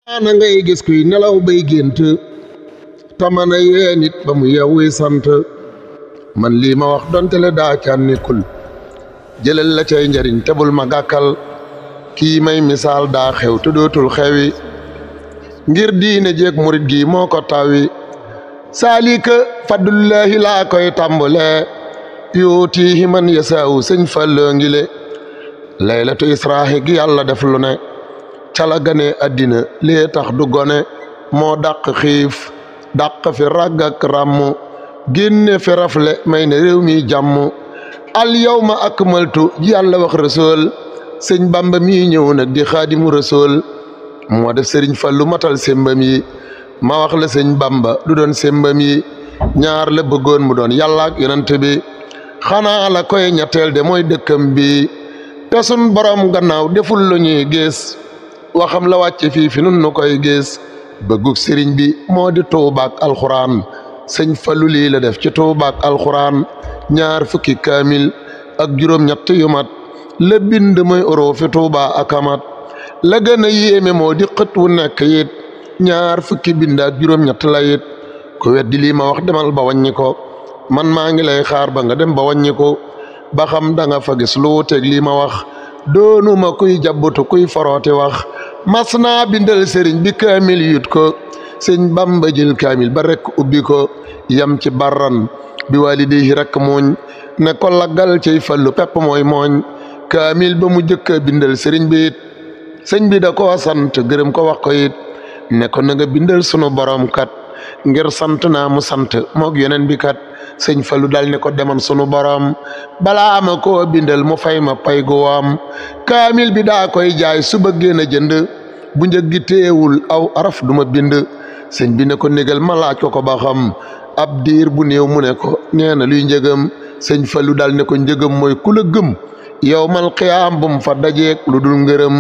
na ngay gis kuy nelaw bay gént tamana yee nit ba mu yewwi sant man lii ma wax donte le daa caan nekkul jëlal la cay njariñ tebul ma gàkkal kii may misaal daa xew te dootul xewi ngir diine jeeg murit gi moo ko tawi saalika fadlullahi laa koy tàmbale yuutihi man yasaawu sëñ Fallou ngile laylatu israhi gi yàlla def lu ne cala gane àddina lee tax du gone moo dàq xiif dàq fi ràgg ak ràmm génne fi rafle may ne réew mi jàmm al yawma akmaltu ji yàlla wax rasool sëñ Bamba mi ñëw nag di xaadimu rasool moo def sëriñ Fallu matal sembam yi ma wax la sëñ Bamba du doon sembam yi ñaar la bëggoon mu doon yàlla ak yonent bi xanaa la koy ñetteel de mooy dëkkam bi te sun borom gannaaw deful lu ñuy gis waxam la wàcce fii fi nun nu koy gis bëggug sëriñ bi moo di tuubaak alxuraan sëñ Fallu lii la def ci tuubaak alxuraan ñaar fukki kaamil ak juróom-ñett yu mat la bind mooy oroo fi tuuba ak amat la gën a yéeme moo di xët wu nekk it ñaar fukki bind ak juróom-ñett la it ku weddi lii ma wax demal ba wàññi ko man maa ngi lay xaar ba nga dem ba wàññi ko ba xam da nga fa gis lu wuteeg lii ma wax doonuma kuy jabbutu kuy forooti wax mas naa bindal sëriñ bi kaamil yut ko sëñ Bamba jël kaamil ba rekk ubbi ko yam ci barran bi waalidayhi rekk mooñ ne ko laggal cay Fallu pepp mooy mooñ kaamil ba mu jëkk a bindal sëriñ bi it sëñ bi da koo sant gërëm ko wax ko it ne ko na nga bindal sunu borom kat ngir sant naa mu sant moog yeneen bi kat sëñ Fallu dal ne ko deman sunu borom balaa ma koo bindal mu fay ma pay gu woom kaamil bi daa koy jaay su bëggee na jënd bu njëg gi téewul aw araf duma bind sëñ bi ne ko négal ma laaj ko ba xam ab diir bu néew mu ne ko nee na luy njëgam sëñ Fallu dal ne ko njëgam mooy ku la gëm yow mal xiyaam bu mu fa dajeeg lu dul ngërëm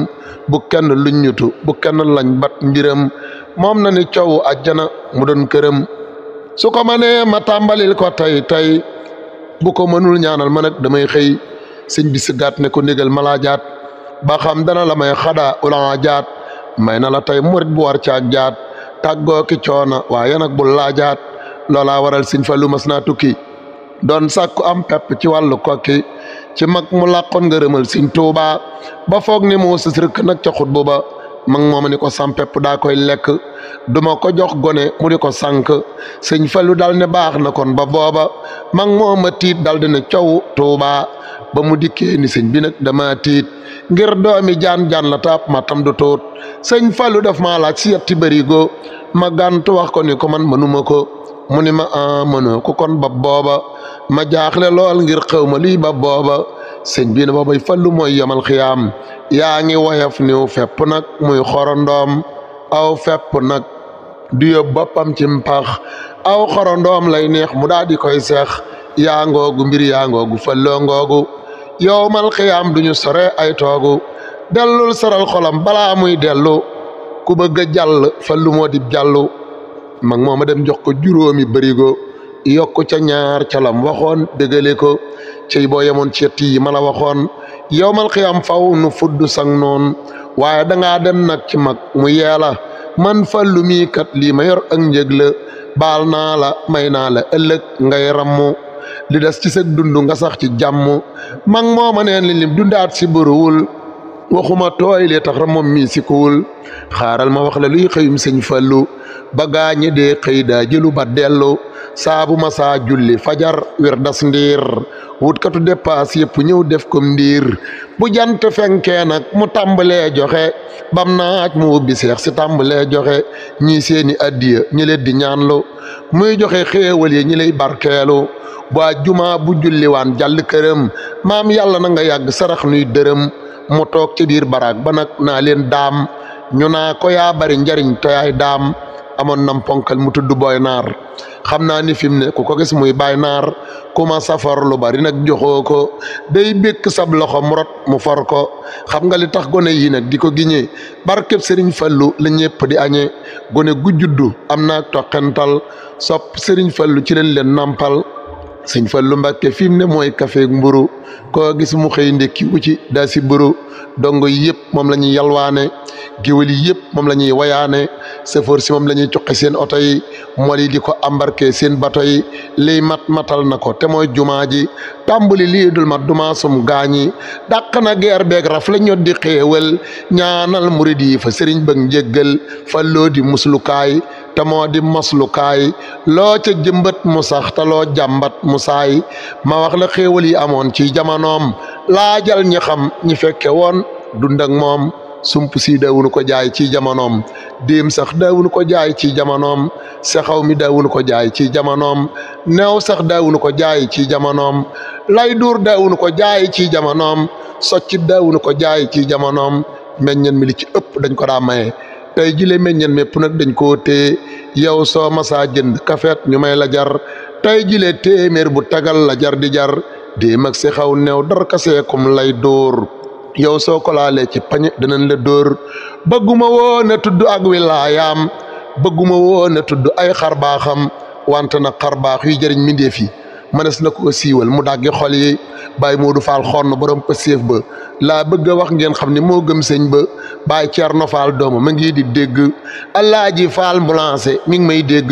bu kenn luññutu bu kenn lañ bat mbiram moom na ni coow àjjana mu doon këram su ko mënee ma tàmbalil ko tey bu ko mënul ñaanal ma nag damay xëy sëñ bi si gaat ne ko négal ma laa jaat ba xam dana la may xadaa ulan jaat may na la tey murit bu war caag jaat tàggoo ki coona waaye nag bul laa jaat loolaa waral sëñ Fallu mas naa tukki doon sàkku am pepp ci wàllu kokki ci mag mu làqoon ngërëmal sëñ Tuuba ba foog ni moo sës rëkk nag ca xutbu ba mag mooma ni ko sam pepp daa koy lekk duma ko jox gone mu di ko sànk sëñ Fallu dal ne baax na kon ba booba mag mooma tiit dal dina coow Tuuba ba mu dikkee ni sëñ bi nag dama tiit ngir doomi jaan la taap ma tam du tuut sëñ Fallu daf maa laaj si yetti barigo ma gàntu wax ko ni ko man mënuma ko mu ni ma mënoo ko kon ba booba ma jaaxle lool ngir xew ma lii ba booba sëñ bi ne boobay Fallu mooy yamal xiyaam yaa ngi woyof niw fepp nag muy xorondoom aw fepp nag du yóbbu boppam ci mpax aw xorondoom lay neex mu daal di koy seex yaa ngoogu mbir yaa ngoogu Falloo ngoogu yowmal xiyaam duñu sore ay toogu dellul saral xolam balaa muy dellu ku bëgg a jàll Fallu moo di jàllu mag mooma dem jox ko juróomi barigo yokku ca ñaar calam waxoon dégale ko cey boo yemoon ci yett yi ma la waxoon yowmal xiyaam faw nu fudd sang noon waaye dangaa dem nag ci mag mu yeela man Fallu mii kat lii ma yor ak njëg la baal naa la may naa la ëllëg ngay rammu li des ci sëg dund nga sax ci jàmm mag mooma neen li lim dundaat si bëruwul waxuma tooy lee tax rammoom mii si kuwul xaaral ma wax la luy xëyum sëñ Fallu ba gaañe dee xëy daa jëlu ba dellu saabu ma saa julli fajar wir das ndiir wutkatu dépasse yëpp ñëw def kom ndiir bu jant fenkee nag mu tàmbalee joxe bam naaj mu ubbi seex si tàmbalee joxe ñii seeni addiya ñi leen di ñaanlu muy joxe xéewal yi ñi lay barkeelu bu jumaa bu julliwaan jàll këram maam yàlla na nga yàgg sarax nuy dërëm mu toog ci biir baraag ba nag naa leen daam ñu naa ko yaa bari njariñ toyaay daam amoon nam ponkal mu tudd Boy Naar xam naa ni fi mu ne ku ko gis muy Baay Naar ku ma safar lu bari nag joxoo ko day békk sab loxo mu rot mu for ko xam nga li tax gone yi nag di ko giñee barkeb Sëriñ Fallu la ñépp di añee gone gu juddu am naag toqental sopp Sëriñ Fallu ci leen nampal sëñ Fallu Mbàkke fi mu ne mooy kafeeg mburu koo gis mu xëy ndekki wu ci daa si buru dongo yi yëpp moom la ñuy yalwaane géwél yi yëpp moom la ñuy wayaane safoor si moom la ñuy cuqi seen oto yi mool yi di ko embarqué seen bato yi liy matal na ko te mooy jumaa ji tàmbali lii dul mat dumaa sum gaañi dàq na geer beeg raf la ñot di xéewal ñaanal murid yi fa sëriñ bëgg njéggal Falloo di muslukaay te moo di moslukaay loo ca jëmbat mu sax te loo jàmbat mu saay ma wax la xéewal yi amoon ci jamonoom laajal ñi xam ñi fekke woon dund ak moom sump si daawunu ko jaay ci jamonoom déem sax daawunu ko jaay ci jamonoom sexaw mi daawunu ko jaay ci jamonoom neew sax daawunu ko jaay ci jamonoom lay duur daawunu ko jaay ci jamonoom soccit daawunu ko jaay ci jamonoom meññeen mi li ci ëpp dañ ko daa maye tey jile meññeen mépp nag dañ koo téye yow soo masaa jënd kafeet ñu may la jar tey jile téeméer bu tagal la jar di jar déem ak sexaw neew dar kaseekum lay dóor yow soo ko laalee ci pañe danañ la dóor bëgguma woon a tudd ak wilaayaam bëgguma woon a tudd ay xarbaaxam wante nag xarbaax yu jëriñ mindeef yi mënees na ko siiwal mu dàggi xol yi Baay Moodu Faal xonn borom pëseef ba laa bëgg a wax ngeen xam ne moo gëm sëñ ba Baay Ceerno Faal doomu ma ngi di dégg Alaaji Faal mbulancé mi ngi may dégg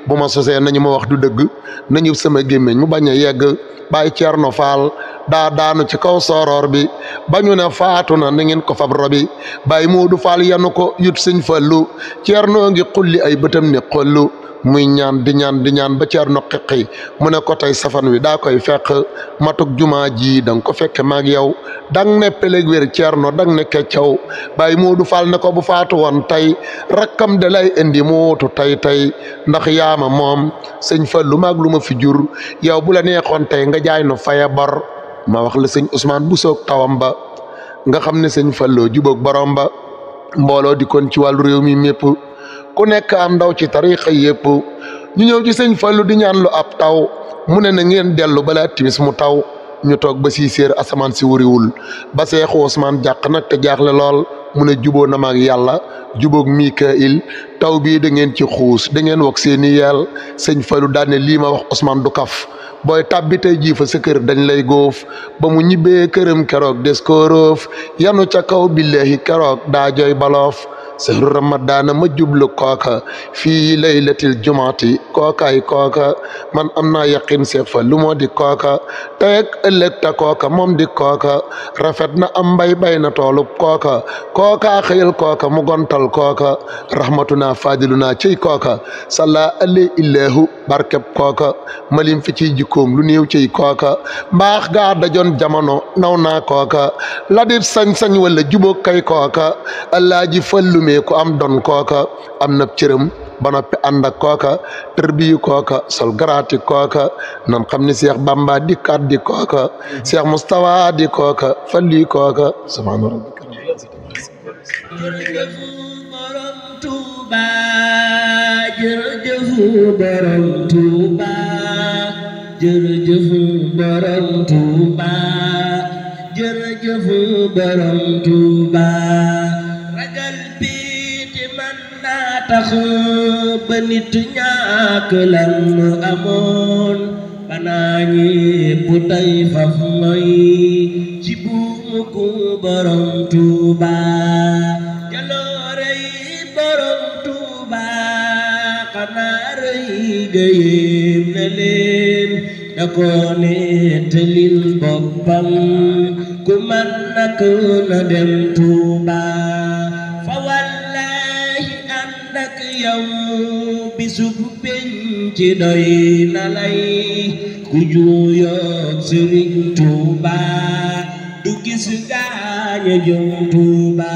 bu ma sosee nañu ma wax du dëgg nañu sama gémmiñ mu bañ a yegg Baay Ceerno Faal daa daanu ci kaw sooroor bi bañu ne faatu na na ngeen ko fab robi Baay Moodu Faal yanu ko yut sëñ Fallu Ceerno ngi xulli ay bëtam ne xollu muy ñaan di ñaan ba Ceerno xiqi mu ne ko tey safan wi daa koy fekk matuk jumaa ji danga ko fekke maag yow dang ne peleg wér Ceerno dang ne keccaw Baay Moodu Faal ne ko bu faatu woon tey rakkam da lay indi mu wuutu tey ndax yaama moom sëñ Fallu maag lu ma fi jur yow bu la neexoon tey nga jaay no faye bor ma wax la sëñ Ousmane bu soog tawam ba nga xam ne sëñ Falloo jubóog borom ba mbooloo di kon ci wàllu réew mi mépp ku nekk am ndaw ci tariixa yépp ñu ñëw ci sëñ Fallu di ñaan lu ab taw mu ne na ngeen dellu balaa timis mu taw ñu toog ba 6 heures asamaan si wuriwul ba Seexu Usmaan jàq nag te jaaxle lool mu ne juboo na ma ak yàlla jubóog Mikaayil taw bii da ngeen ci xuus da ngeen wax seeni yeel sëñ Fallu daal ne lii ma wax Usmaan du kaf booy tàbbi tey jii fa sa kër dañ lay góof ba mu ñibbee këram keroog des koo róof yanu ca kaw billaahi keroog daa jooy baloof sehru ramadaana ma jublu kooka fii laylatil jumaati kookaay kooka man am naa yaqin Seex Fallu moo di kooka tey ak ëllëg ta kooka moom di kooka rafet na am mbay bay na toolub kooka kooka xëyal kooka mu gontal kooka rahmatuna fadiluna ciy kooka salla alay illahu barkeb kooka malim fi ciy jikkoom lu néew ciy kooka mbaax gaa dajoon jamono naw naa kooka la dib sañ-sañ wala jubóog kay kooka Alaaji Fallu ko am don kooka am na cërëm ba noppi ànd ak kooka tërbiyu kooka sol garaati kooka nan xam ni Seex Bamba di kat di kooka Seex Mustafa di kooka Fallu kooka subhaana rabbika jërëjëf borom Tuuba jërëjëf borom Tuuba jërëjëf borom Tuuba jërëjëf borom Tuuba ragal biiti man naa tax ba nit ñàkk lan mu amoon banaa ñépp tey faf mooy ci buumu ku borom Tuuba jaloore yi borom Tuuba xanaa rëy ga yéem na leen da ko nettalil boppam ku man nak na dem Tuuba fa wallahi ànd ak yow bisub penc doy na lay ku juuyoog Sëriñ Tuuba du gis gaaña jëm Tuuba